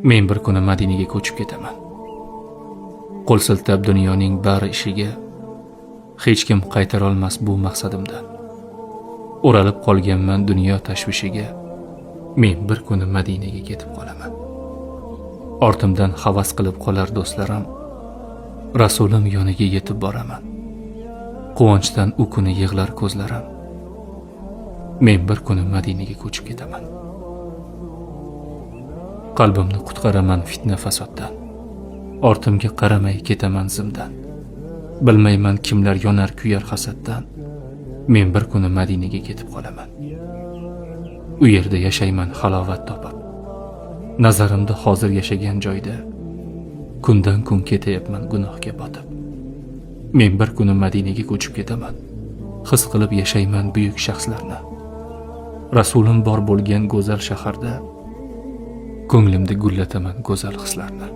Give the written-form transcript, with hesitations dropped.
Men bir kuni Madinaga ko'chib ketaman. Qo'l siltab dunyoning bari ishiga hech kim qaytarolmas bu maqsadimdan. O'ralib qolganman dunyo tashvishiga. Men bir kuni Madinaga ketib qolaman. Ortimdan havas qilib qolar do'stlarim. Rasulim yoniga yetib boraman. Quvonchdan u kuni yig'lar ko'zlarim. Men bir kuni Madinaga ko'chib ketaman. Qalbimni qutqaraman fitna fasoddan. Ortimga qaramay ketaman zimdan. Bilmayman kimlar yonar kuyar hasaddan. Men bir kuni Madinaga ketib qolaman. U yerda yashayman halovat topib. Nazarimda hozir yashagan joyda kundan kun ketayapman gunohga botib. Men bir kuni Madinaga ko'chib ketaman. His qilib yashayman buyuk shaxslarni. Rasulim bor bo'lgan go'zal shaharda ko'nglimda gullataman go'zal hislarni.